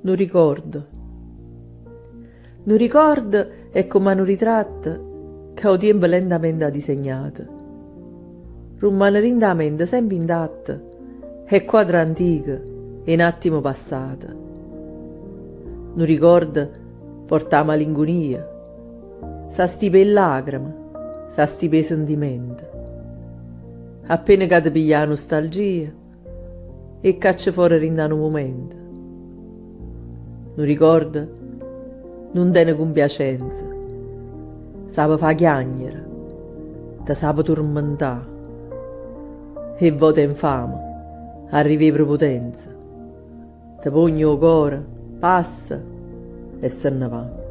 Nu ricordo. Nu ricordo è comm' a nu ritratto ca 'o tiempo lentamente ha disegnato. Rummane dint' 'a mente sempe intatto, è quadro antico 'e n'attimo passato. Nu ricordo porta 'a malincunia, s'astipa 'e llacreme, s'astipa 'e sentimente. Appena ca te piglia 'a nustalgia, 'E caccia fore dint' 'a nu mumento. Nu ricordo nun tene cumpiacenza, sape fa chiagnere, te sape turmentà. 'E vvote è 'nfame, arriva 'e preputenza, te pogne 'o core, passa e se nne va.